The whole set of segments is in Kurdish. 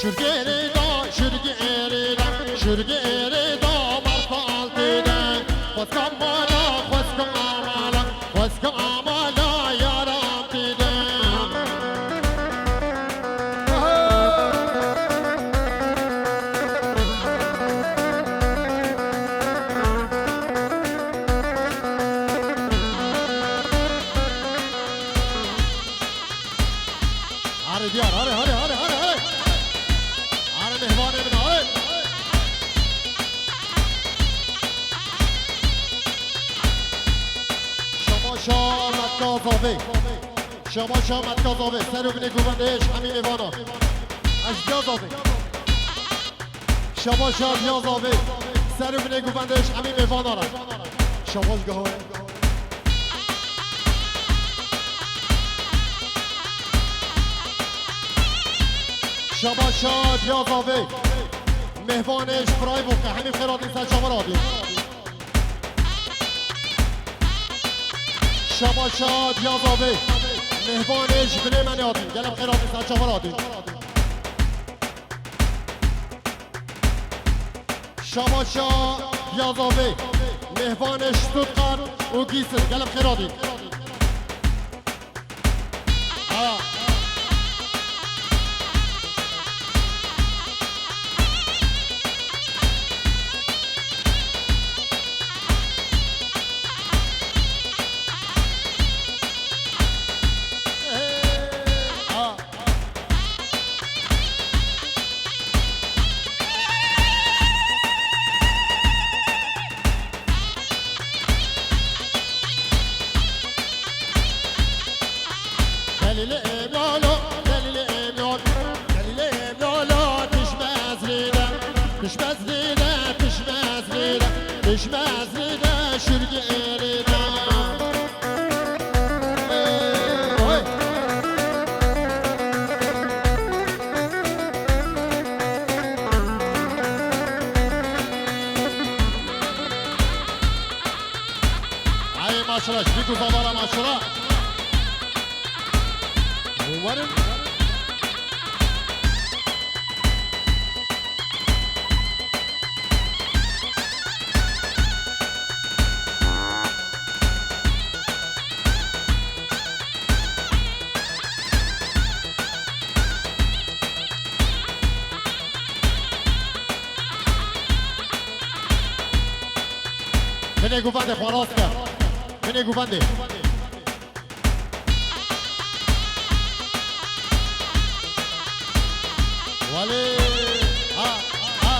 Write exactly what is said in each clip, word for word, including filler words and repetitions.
Şurgê rê da, şurgê rê da, şurgê rê da, marfa altê de. Xwezka mala, xwezka amala, xwezka amala, yaran tê de. Are diyar, are, are, are, are, are. Are mehvanê min, are. Şabaşa Metka Zavê. Şabaşa Metka Zavê. Ser û binê guvendê ji hemî mêvana. Ez diya Zavê. Şabaşa diya Zavê. Ser û binê guvendê ji hemî mêvana re. Şabaş gahwe. Şabaşa diya Zavê. Mêvanê ji Freiburg e, hemî xêr hatin ser çavan radyo. Şabaşa diya Zavê. Mêvanê ji binê me nehatin. Gelek xêr hatin ser çavan radyo. Şabaşa diya Zavê. Mêvanê Stuttgart û Gießen. Gelek xêr hatin. Ha. Delîlê Emlalo, delîlê Emlalo, delîlê Emlalo, tişmez lîde, tişmez lîde, tişmez lîde, tişmez lîde, şurgê rê de. Hey, hey. Ay maşallah, şurgê zavara maşallah. Umarım. Binê guvendê xwe rast ke. Binê guvendê. Welê. Ha, ha.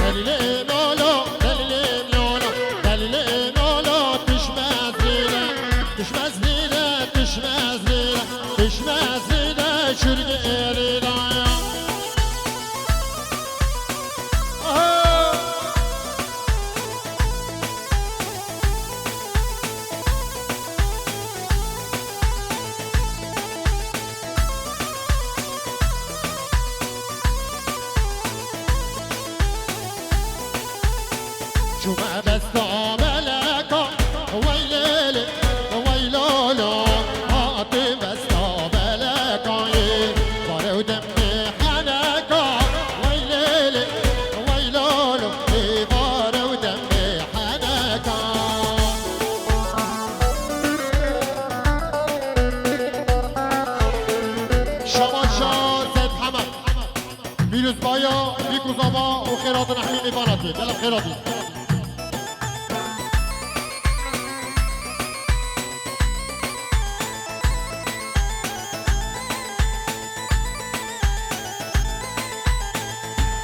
Delîlê Emlalo, delîlê Emlalo, delîlê Emlalo, tişmez lîde, tişmez lîde, tişmez lîde, tişmez lîde, şurgê rê de. Aha! Çûme besta beleka, wey lê lê, wey lo lo, hatim besta belekayê, barew demê heneka, wey lê lê, wey lo lo, ê barew demê heneka. Şabaşa Seyid Hemed. Pîrozbaya, vî ku zava û xêr hatin hemî mêvanatê. Gelek xêr hatî.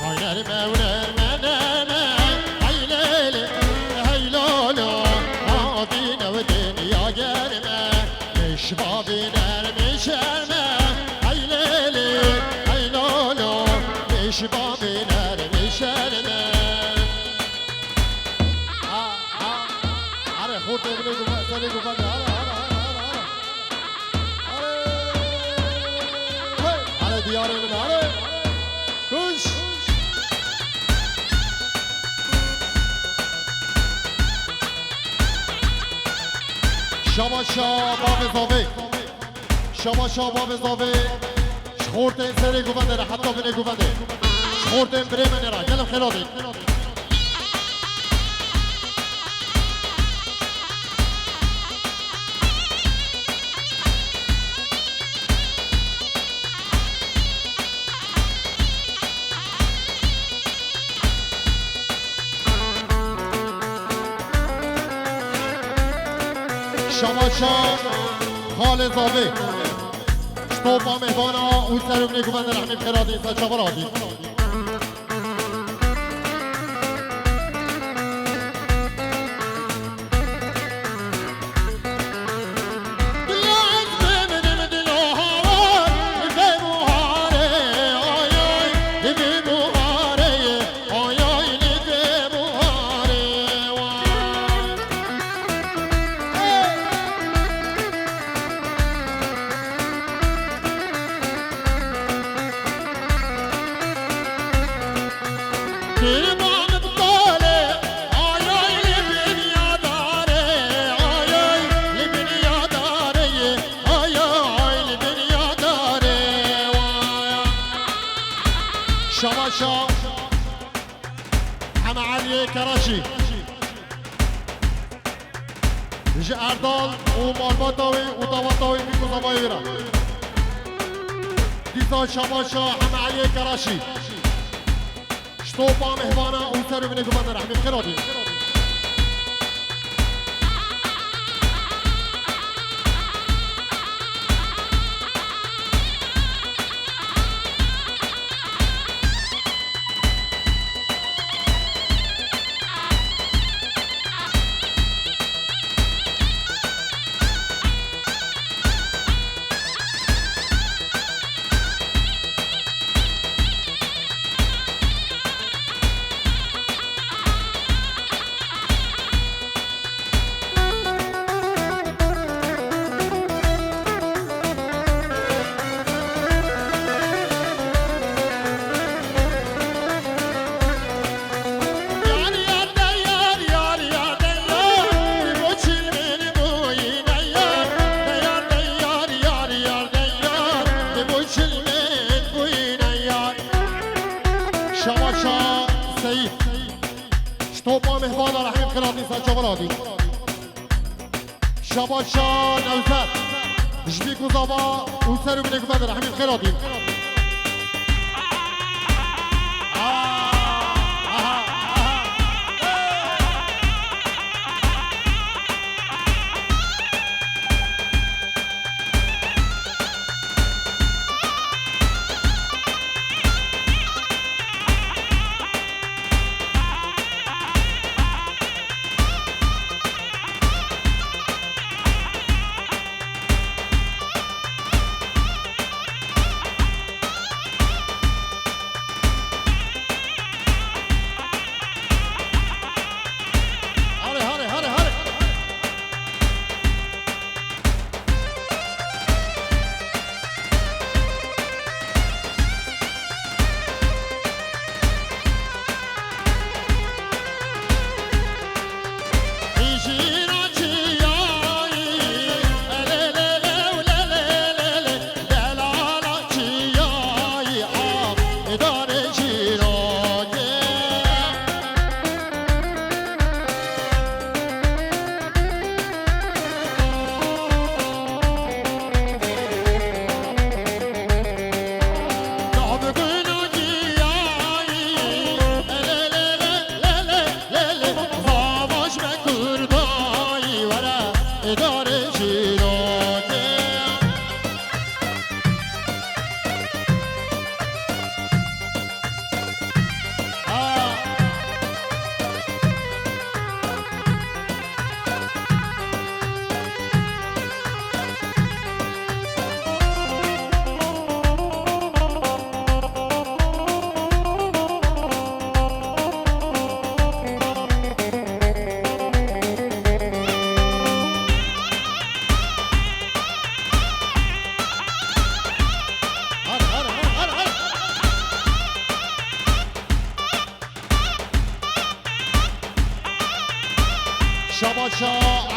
Hay nerme û nerme neme, hey lê lê, hey lo lo, avîne û dinya germe, mişva bîner mişerme, hey lê lê, hey lo lo, mişva bîner mişerme. Ha, ha, are xortê binê guva, serê guva de, ara, ara, ara, ara, ara. Diyarê min, hale. Kuş. Şabaşa bavê zavê. Şabaşa bavê zavê. Ji xortên serê guvendê re heta binê guvendê. Ji xortên birê me nêra. Gelin xêlatî. Şabaşa xalê zavê. Ji topa mêvana û serokê guvendê Rehmî Xêratî ser çavan hatî. Şabaşa Heme Eliyê Keraşî. Ji Erdal û malbata wî û dawata wî bîk û zavayê wî re. Dîsa şabaşa Heme Eliyê Keraşî. Ji topa mêvana û serokê guvendê Rehmî Xêratî. Şabaşa Seyîd. Ji topa mêvana Rehîm Xêratî ser çavan hatî. Şabaşa Newzet. Ji bîk û zava û ser û binê guvendê Rehîm Xêratî. Hare, hare, hare, hare.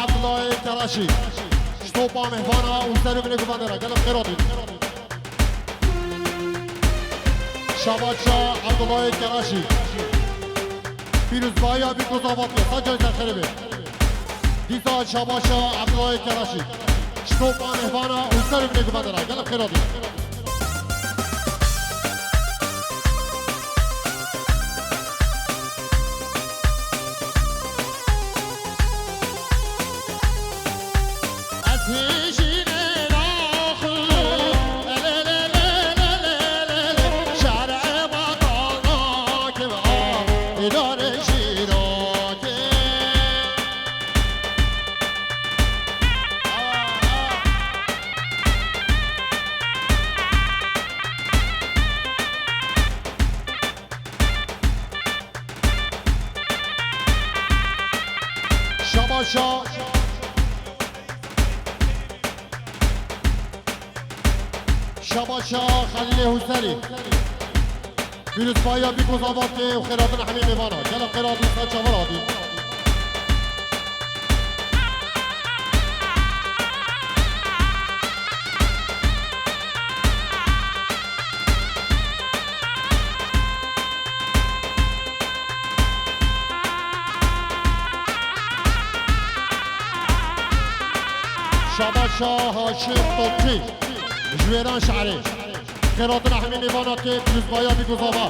Abdullah Karaşî. Ji topa mehvana û ser û binê guvendera. Gelek xêr hatî. Şabaşa Abdullah Karaşî. Pîrozbahiya Bîkoz Avatiyê. Saca ser xêrê be. Dîsa şabaşa Abdullah Karaşî. Ji topa mehvana û ser û binê guvendera. Gelek xêr hatî. Şabaşa. Şabaşa Xelîlê Hûserî. Pîrozbahiya Bîkoz Avatiyê û xêrhatina hemî mêvana. Gelek xêr hatî, ser çavan hatî. Şabaşa Haşim Topçî, ji Wêran şehrê. Xêrhatina hemî mêvana tê pîrozbahiya Bîkoz Ava.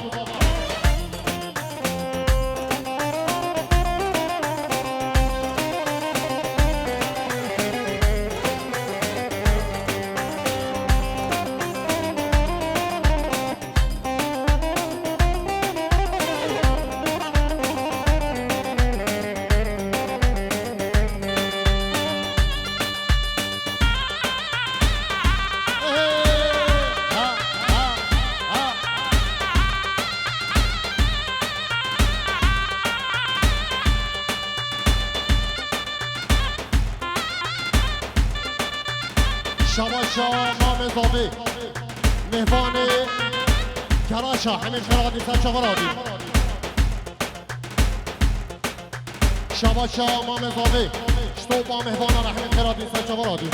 Şabaşa Mamê Zavê. Mêvanê Keraşa, hemî xêr hatî, ser çavan hatî. Şabaşa Mamê Zavê. Ji topa mêvanan re hemî xêr hatî, ser çavan hatî.